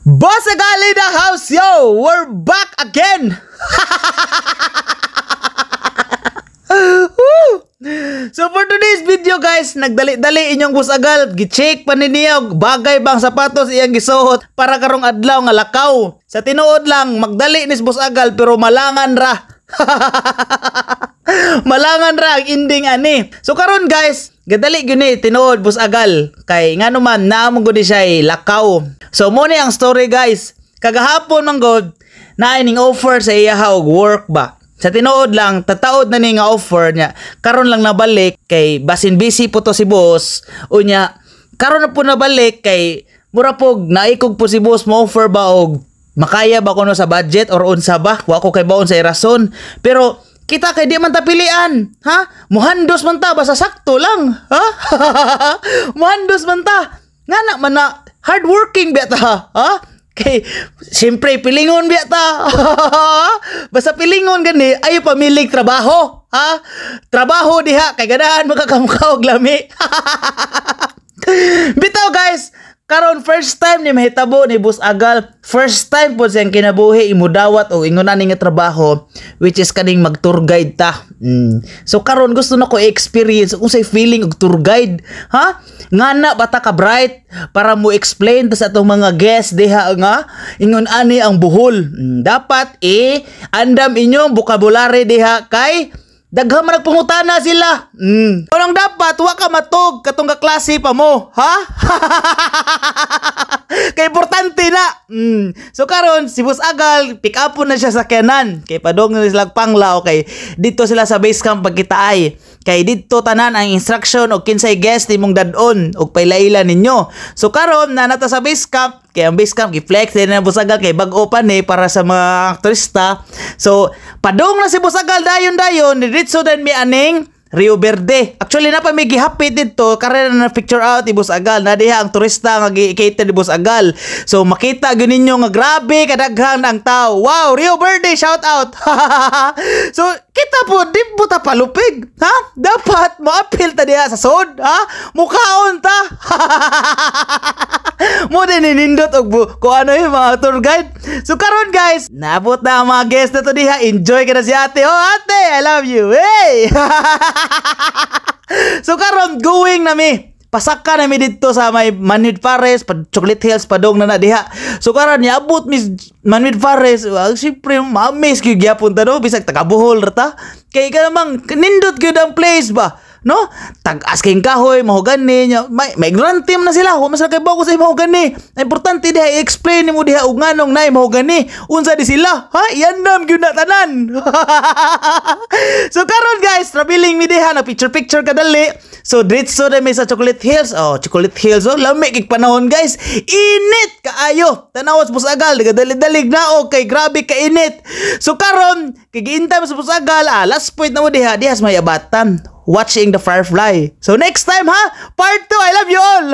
Boss Agal in the house, yo! We're back again! Woo! So for today's video, guys, nagdali-dali inyong Boss Agal, gi-check pa ni niya og bagay bang sapatos iyang gisuot para karong adlaw nga lakaw. Sa tinuod lang, magdali ni Boss Agal pero malangan ra. Malangan ra ang ending ani. So karon, guys, gadali gyud ni tinuod Boss Agal kay ngano man naa man gud ni siya eh, lakaw. So mo ni ang story, guys. Kagahapon man gud naa ning offer sa iya og work ba. Sa tinuod lang, tataod na ni nga offer niya. Karon lang nabalik kay basin busy po to si boss. Unya, karon na po nabalik kay mura pog naikog po si boss mo offer ba og makaya ba kuno sa budget or unsa ba? Wa ko kay baon sa rason. Pero kita kay di man ta pilian, ha? Muhandos man ta basta sakto lang, ha? Muhandos man ta. Nga na man na hardworking biya ta, ha? Kay siyempre pilingon biya ta. Basta pilingon gani ayo pamilig trabaho, ha? Trabaho diha kay ganahan makakamukha og lami. Bitaw, guys, karon first time ni mahitabo ni Boss Agal, first time po siyang kinabuhi imudawat o ingon ani nga trabaho, which is kaning mag tour guide ta. So karon gusto na ko i-experience kung say feeling og tour guide, ha? Nga na bata ka bright para mo explain ta sa atong mga guests diha nga ingon ani ang Bohol. Dapat i andam inyong vocabulary diha kay daghan man nagpangutana sila. Anong dapat wa ka matog katong kaklase pa mo, ha? Kay importante na. So karon si Boss Agal pick up na siya sa sakyanan kay padong na sila Panglao kay dito sila sa base camp pagkitaay. Kay didto tanan ang instruction og kinsay guest imong dad-on og pailaila ninyo. So karon na nata sa base camp kay ang base camp gi-flex din na Boss Agal kay bag-o pa ni para sa mga turista. So padong na si Boss Agal dayon dayon diretso din mi aning Rio Verde. Actually na pa may gihapit dito kare na picture out ni Boss Agal na diha ang turista nga gi-cater ni Boss Agal. So makita gyud ninyo nga grabe kadaghan ang tao. Wow, Rio Verde, shout out. So kita po di po ta palupig, ha? Dapat moapil ta diha sa sod, ha? Mukaon ta. Mo din ninindot og kung ano yung mga tour guide. So karon, guys, naabot na ang mga guest na to diha. Enjoy ka na si ate. Oh ate, I love you. Hey! So karon going na mi. Pasaka na mi dito sa may Manhood Forest, pa Chocolate Hills padong na na diha. So karon niabot mi Manhood Forest, well, siyempre ma-amaze gyud gyapon ta, no, bisag taga Bohol ra ta. Kay ka namang nindot gyud ang place ba? No? Tag-as kayong kahoy, mahogani nya. May ignorante man na sila. Wa man sila kay bago sa mahogani. Ang importante diha i-explain nimo diha og nganong naay mahogani. Unsa di sila? Ha? Iandam gyud na tanan. So karon, guys, traveling mi diha na picture picture kadali. So diretso na mi sa Chocolate Hills. Oh, Chocolate Hills. Oh, lami kay panahon, guys. Init kaayo. Tanawas Boss Agal, nagadali-dalig na og kay grabe ka init. So karon, kay giintay mo sa Boss Agal, ah, last point na mo diha, diha sa may abatan watching the firefly. So next time ha, part 2, I love you all.